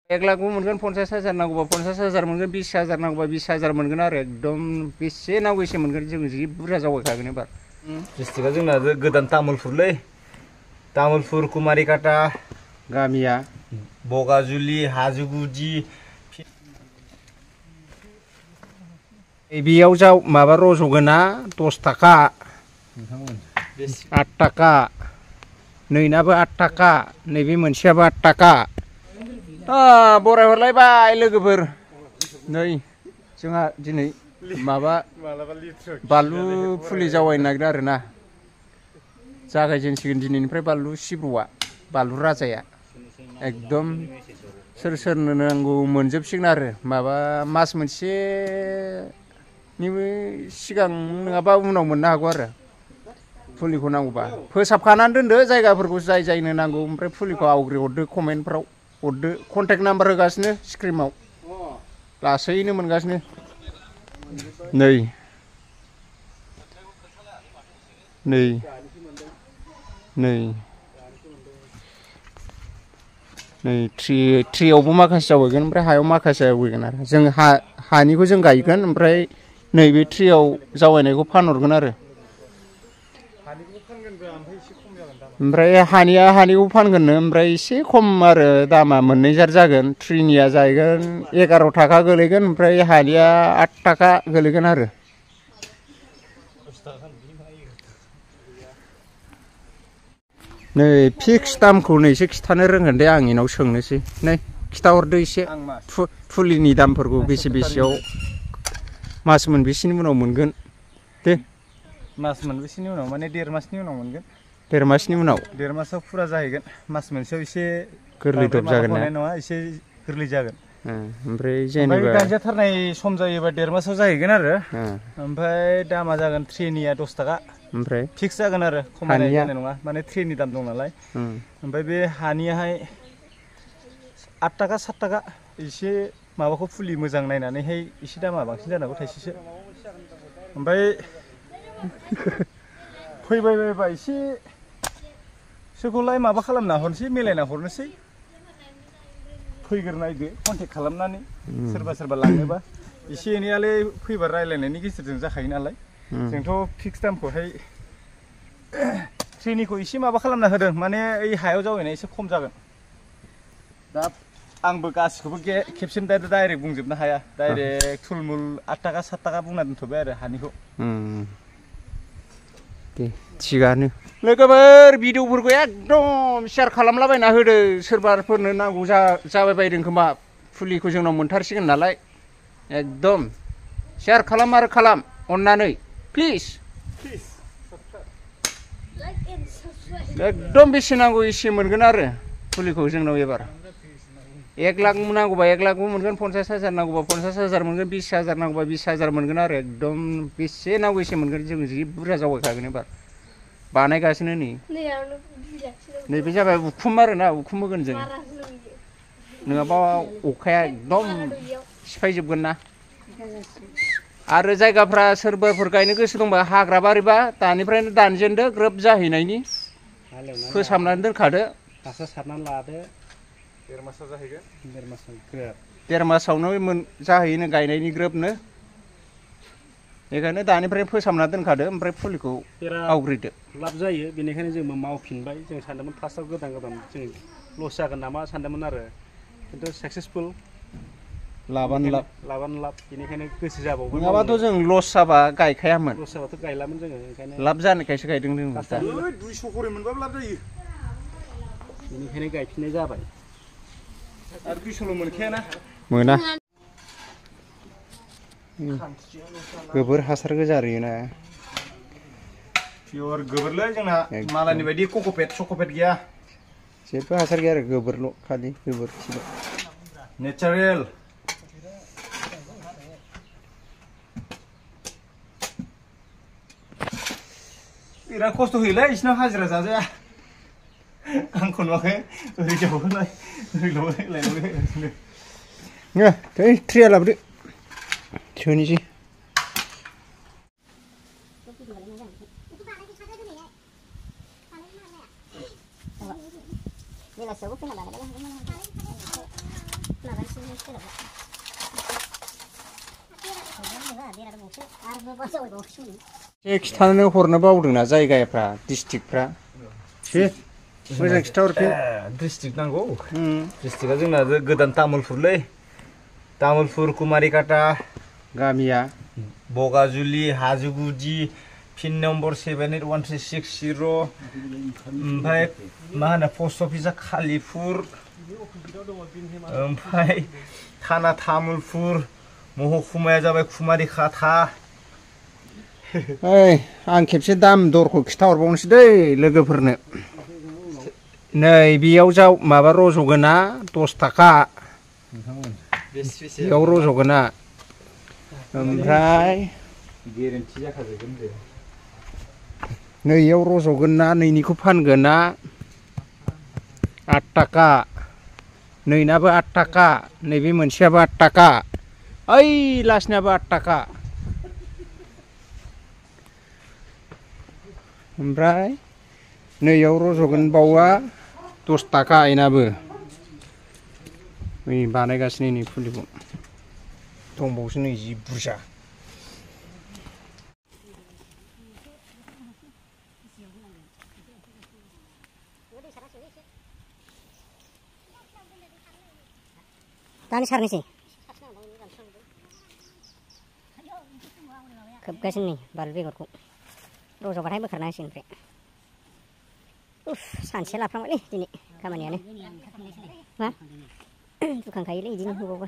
1 लाखबो मोनगोन 50,000 नांगौबा 50,000 मोनगोन 20,000 नांगौबा 20,000 मोनगोन आरो एकदम बेसे नांगौ एसे मोनगोन जों जि बुरजा जावगायखागोन एबार डिस्ट्रिक्टआ जोंना गोदान तामुलपुरलै तामुलपुर कुमारिकाटा गामिया बगाजुलि हाजुगुदि बेयाव जाव माबा रज'गोना 10 थाखा 8 थाखा नैनाबो 8 थाखा नैबे मोनसेयाबो 8 थाखा बराय हरलायबाय लोगोफोर नै जोंहा दिनै माबा बानलु फुलि जावायनो नागिरदों आरोना जागायजेनसिगोन दिनैनिफ्राय बानलु सिब्रुआ बानलु राजाया एकदम सोरनो नांगौ मोनजोबसिगोन आरो माबा मास मोनसेनिबो सिगां नङाबा उनाव मोननो हागौ आरो फुलिखौ नांगौबा फोसाबखानानै दोनदो जायगाफोरखौ जायनो नांगौ ओमफ्राय फुलिखौ आवग्रि हरदो कमेन्टफ्राव हरदो कन्टेक्ट नाम्बार होगासिनो स्क्रिनाव लासैनो मोनगासिनो नै ट्रियावबो माखासे जावैगोन ओमफ्राय हायाव माखासे जावैगोन आरो जों हानिखौ जों गायगोन ओमफ्राय नैबे ट्रियाव जावैनायखौ फानहरगोन आरो ओमफ्राय हानिखौ फानगोननो ओमफ्राय एसे खम आरो दामा मोननै जार जागोन ट्रिनिया जाहैगोन 11 थाखा गोलैगोन ओमफ्राय हानिया 8 थाखा गोलैगोन आरो नै फिक्स दामखौ नैसो खिथानो रोंगोन दे आं इनाव सोंनोसै नै खिथाहरदो एसे फुलिनि दामफोरखौ बेसेयाव मास मोनबेसेनि उनाव मोनगोन दे मास मोनबेसेनि उनाव माने 1.5 मासनि उनाव मोनगोन 1.5 मासनि उनाव 1.5 मासाव फुरा जाहैगोन मास मोनसेयाव एसे गोरलै दब जागोन ना नङा एसे गोरलै जागोन ओमफ्राय जेनेबा गायजाथारनाय सम जायोबा 1.5 मासाव जाहैगोन आरो ओमफ्राय दामा जागोन ट्रिनिया 10 थाखा ओमफ्राय फिक्स जागोन आरो खमायनाय जानाय नङा माने ट्रिनि दाम दं नालाय ओमफ्राय बे हानियाहाय 8 थाखा 7 थाखा एसे माबाखौ फुलि मोजां नायनानैहाय एसे दामा बांसिन जानांगौ थाइसेसो ओमफ्राय फैबायबायबा एसे सोखौलाय माबा खालामना हरनोसै मिलायना हरनोसै फैग्रोनायदो कन्टेक्ट खालामनानै सोरबा लाङोबा एसे एनैयालाय फैबा रायलायनायनि गेजेरजों जाखायो नालाय जोंथ' फिक्स दामखौहाय ट्रेनिखौ एसे माबा खालामना होदों माने ओइ हायाव जावैनाय एसे खम जागोन दा आंबो गासिखौबो खेबसेनो डाइरेक्ट बुंजोबनो हाया डाइरेक्ट थुलमुल 8 थाखा 7 थाखा बुंना दोनथ'बाय आरो हानिखौ दे थिगानो लोगोफोर भिडिअफोरखौ एकदम शेयार खालामलाबायना होदो सोरबाफोरनो नांगौ जाबाय बायदों खोमा फुलिखौ जोंनाव मोनथारसिगोन नालाय एकदम शेयार खालाम आरो खालाम अननानै प्लिज एकदम बेसे नांगौ एसे मोनगोन आरो फुलिखौ जोंनाव एबार 1 लाख नांगौबा 1 लाखबो मोनगोन 50,000 नांगौबा 50,000 मोनगोन 20,000 नांगौबा 20,000 मोनगोन आरो एकदम बेसे नांगौ एसे मोनगोन जों जि बुरजा जावगायखागोन एबार बानायगासिनो नैबे जाबाय उखुम आरोना उखुम होगोन जों नङाबा अखाया एकदम सिफायजोबगोन ना आरो जायगाफ्रा सोरबाफोर गायनो गोसो दंबा हाग्रा बारिबा दानिफ्रायनो दानजेनदो ग्रोब जाहैनायनि फोसाबनानै दोनखादो हासार सारनानै लादो 1.5 मासाव जाहैगोन 1.5 मासाव ग्रोब 1.5 मासावनो जाहैनो गायनायनि ग्रोबनो बेखायनो दानिफ्राय फोसाबना दोनखादो ओमफ्राय फुलिखौ आवग्रिदो लाब जायो बेनिखायनो जों मावफिनबाय जों सानदोंमोन फार्स्टआव गोदान जों लस जागोन नामा सानदोंमोन आरो खिन्थु साक्सेसफुल लाबानो लाब बेनिखायनो गोसो जाबावगोन नङाबाथ' जों लस जाबा गायखायामोन लस जाबाथ' गायलामोन जोङो ओंखायनो लाब जानायखायसो गायदों जों 200 खरि मोनबाबो लाब जायो बेनिखायनो गायफिननाय जाबाय आरो 200ल' मोनखायाना मोना गोबोर हासार गोजा आरोना पियर गोबोरलै जोंना मालायनि बायदि सक'पेट गैया जेबो हासार गैया आरो गोबोरल' खालि गोबोरखिल' नेचारेल बिराद खस्थ' होयोलै बिसिनाव हाजिरा जाजाया आंखौ नुवाखै ओरै जावहोलाय ओरै लायलाय ट्रिया लाबोदो सोनोसै खिथानो हरनो बावदोंना जायगाफ्रा डिस्ट्रिक्टफ्रा मोजां खिथाहरफिन डिस्ट्रिक्ट नांगौ डिस्ट्रिक्टआ जोंना गोदान तामुलपुरलै तामुलपुर कुमारिकाटा गामिया बगाजुलि हाजुगुदि पिन नम्बर 781360 ओमफ्राय मा होनो पस्ट अफिसा खालिपुर ओमफ्राय थाना तामुलपुर महकुमाया जाबाय कुमारिकाटा ओइ आं खेबसे दाम दरखौ खिथाहरबावनोसै दै लोगोफोरनो नै बेयाव माबा रज'गोना 10 थाखा बेयाव रज'गोना ओमफ्राय गेरेन्टि जाखाजोबगोन दे नैयाव रज'गोन ना नैनिखौ फानगोन ना 8 थाखा नैनाबो 8 थाखा नैबे मोनसेयाबो 8 थाखा ओइ लासनियाबो 8 थाखा ओमफ्राय नैयाव रज'गोन बावआ 10 थाखा एनाबो नै बानायगासिनो नै फुलिखौ दंबावसो नै जि बुरजा दानि सारनोसै खोबगासिनो नै बानलु बेगरखौ रज'बाथाय बोखारनांसिगोन ओमफ्राय उफ सानसे लाफ्लांबायलै दिनै खामानियानो मा दुखांखायोलै बिदिनो होबावबा